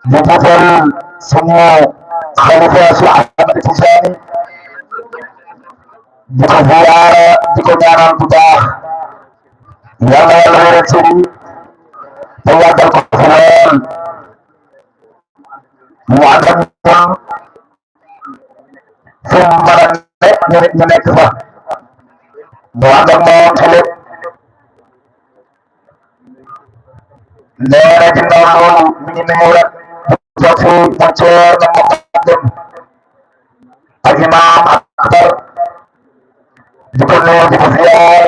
di jiital suñu xalifa si Ahmad Tijaani di ko ziyaara di ko ñaanal bu baax yàlla yàlla wéral ci te yàggal ko fi lool mu ànd ak ñun fu mu mën a nekk ñu nit ñu nekk fa mu ànd ak moom ci lépp nee na ginnaaw loolu mi ngi nuyu rek toog fi mu ceer na mu dem ak imaam akbar di ko nuyu di ko ziyaar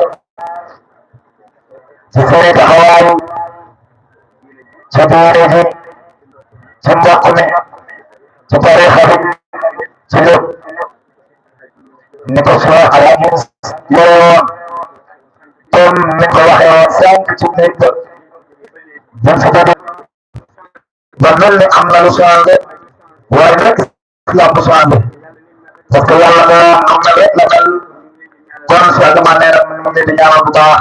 ci seen taxawaay ci diine ji ci mbokk mi ci tarixa bi ci lépp ni ko Cheikh Alhaji yore woon comme ni ko waxee woon sànq ci néeg ba buñ fi jóge ba mel ni am na lu changé waaye nag islam bu changé parce que yàlla moom am na rek la mel kon Cheikh dama nee na mu ngi di ñaanal bu baax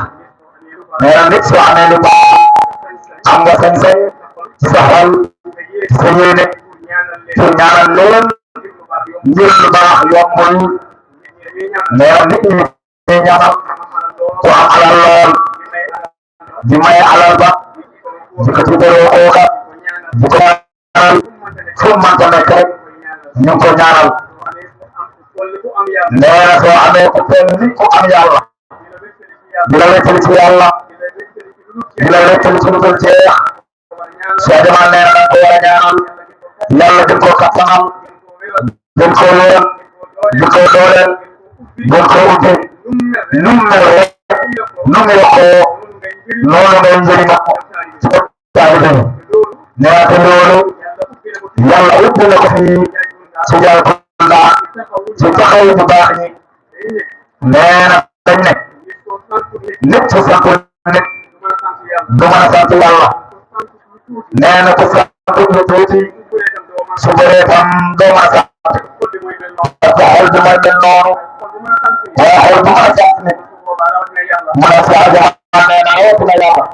nee na nit soo amee lu baax am nga sañ-sañ ci sa xol ci sa yéene pour ñaanal leen ngir lu baax yombul nee na nit ñi ñuy ñaanal ku am alal lool di may alal ba di ko ci dëroo kooka di ko ñaanal fu mu mënta nekk rek ñu ngi ko ñaanal nee na soo amee ku mel ni ku am yàlla di la wéttali ci yàlla di la wéttali ci lu dul jeex soo demal nee na ko war a ñaanal yàlla gën koo kattanal gën koo wéral gën koo dooleel gën koo ubbi nu mu mel rek nu mu yokkoo noonu ngay njëriñoo ci taalibe bi nee na te loolu yàlla ubbi na ko fii ci Yàlla ci taxaw bu baax ñi nee na dañ ne nit su sant nit du mën a sant yàlla nee na ku sant lu tuuti su bëree tam doo mën a sant dafa xol bu may mel noonu waaye xol bu mën a sant nit mën a saaja nee na ëpp na yàlla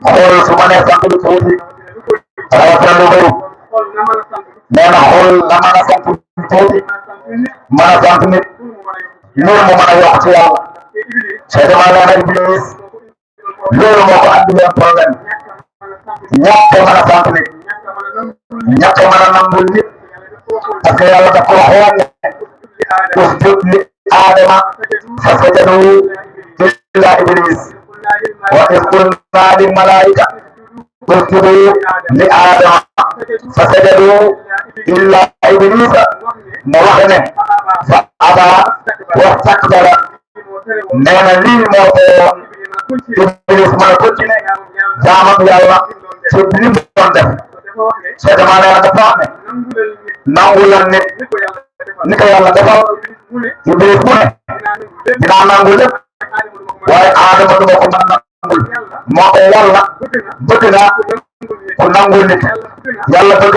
xool su ma nee sant lu tuuti rawatina lu bëri nee na xool la mën a sant lu tuuti mën a sant nit loolu mu mën a yokk ci yàlla seetama nee na Iblis loolu moo ko andi leen problème ñàkk mën a sant nit ñàkk mën a nangul nit parce que yàlla daf ko waxoon ne usjud li aadama fasajadu illa Iblis wa iz qulna lil malaa'ika usjudu li aadama fasajadu illa Iblisa mu wax ne fa abaa wastakbara nee na lii moo ko Iblis mën a continuer jaamam yàlla ci li mu doon def seetama nee na dafa wax ne nangu leen nit ni ko yàlla defal Iblis mu ne dinaa nangu lépp waaye aadama du ma ko mën a nangul moo ko yàlla bëgg na ku nangul nit yàlla bëgg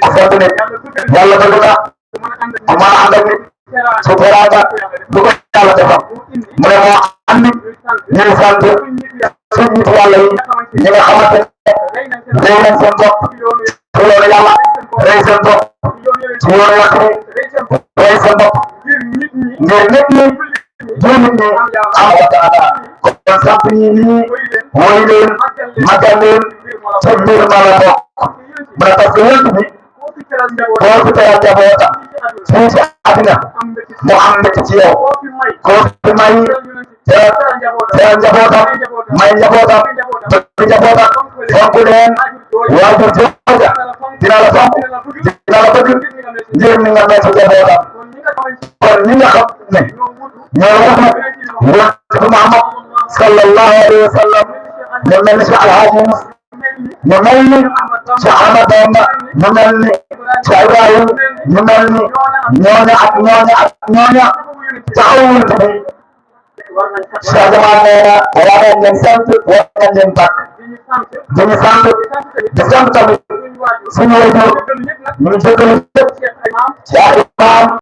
ku sant nit yàlla bëgg na ku mën a ànd ak nit su teraanga du ko yàlla defal mu ne moo andi ñuy sant suñ nit yàlla yi ñi nga xamante ne rey nañ seen bopp ci yoonu yàlla rey seen bopp ci yoonu yàq bi rey seen bopp ngir nit ñi jullit ñi am wa taala kon sant ñi nii woy leen magal leen ca biir ma la bokk mu ne parce que yënt bi koo fi teral njabootam fii ci àddina mu am mbégte ci yow koo fi may teral njabootam may njabootam bëgg njabootam fonk leen waajur jooja dina la fonk dina la bëgg ngir ni nga mel ci njabootam kon ñi nga xam ne ñoo wax nag yonent bi Muhammad sallallahu alayhi wa sallam ñu mel ni si Alhaji ñu mel ni si Ahmad Bamba ñu mel ni si Ibrahim ñu mel ni ñooña ak ñooña ak ñooña taxawul bi Cheikh Jamal nee na war nañ leen sant war nañ leen bàkk di ñu sant di sant tamit suñu wajur ñu ngi jégalu lépp Cheikh Imam